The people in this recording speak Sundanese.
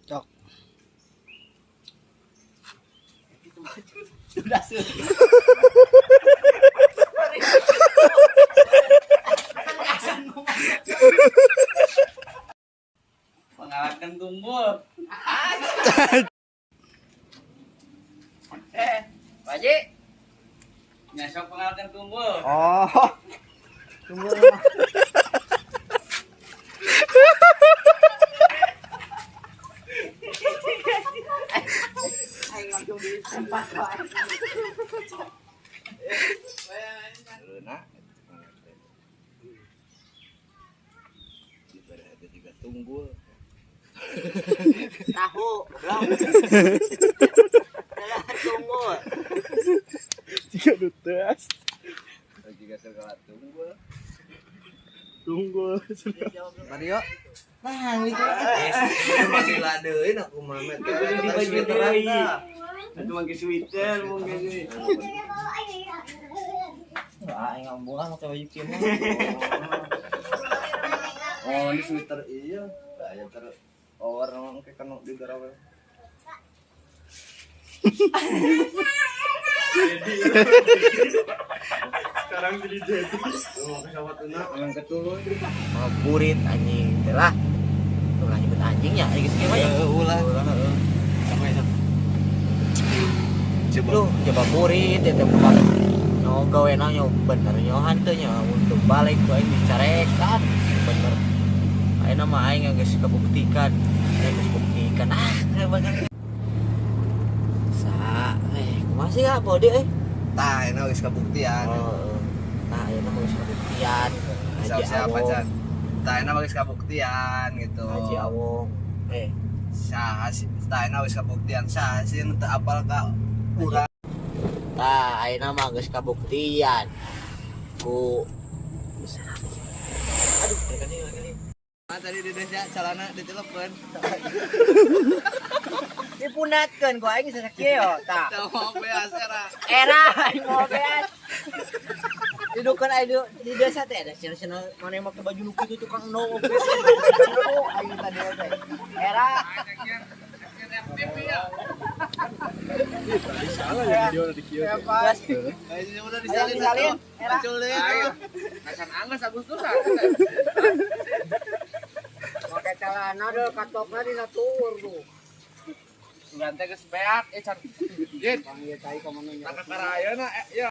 Cok. Sudah sudah. Pengalakan tunggul. Eh, Pak Haji. Nyasok pengalakan tunggul. Oh. Tunggu. Aing langsung di tempat wae. Leuna. Dibere ada juga tunggul. Tahu, belum. Adalah tunggul. Jika dutas. Juga segala tunggul. Tunggul. Mario. Nah, itu. Itu mah gila deui aku mah met. Di baju deui. Itu mah sweater mungkin sih. Wah, aing ngambung ah make baju kieu mah. Oh, ini sweater iya. Aya ter over emang kayak kena di garawe. Sekarang jadi jadi. Lu mau ke sawah tuna, orang ketuluy. Burit anjing teh lah. Ulah nyebut anjing ya, geus kieu mah ya. Ulah. Ulah heeh. Coba. Duh, coba burit ya teh bukan. Nyo gawena nyo bener nyo hanteu nya untuk balik ku aing dicarekan bener. Ayeuna mah aing geus kabuktikan. Aing geus buktikan ah kayak bener. Sa, kumaha sih ya bode eh? Tah, ini geus kabuktian. Oh, nah ayeuna mah geus kabuktian. Haji Siapa Awong, Chan? Tah, ini geus kabuktian gitu. Haji Awong. Eh, Saha sih? Tah, ini geus kabuktian. Saha sih nu teu apal ka urang. Tah, ayeuna mah geus kabuktian. Ku aduh, mereka nih, mereka nih. Ah, tadi di desa calana ditelepon. Dipunatkeun ku aing sakieu yo, tah. Teu mau beas era. Era aing mau beas. Dudukan aing di desa teh ada cenah-cenah mana yang make baju nu kitu tukang no oge. Aing tadi teh. Era Salah ya video di kieu. Geus. Ayo udah disalin. Disalin, era. Acul deui tuh. Kasan angges Agustusan. Make celana deh katokna dina tuur tuh. Sugan teh geus beak eh can. Jin. Bang ieu tai ka mana nya. Tah kakara ayeuna ya.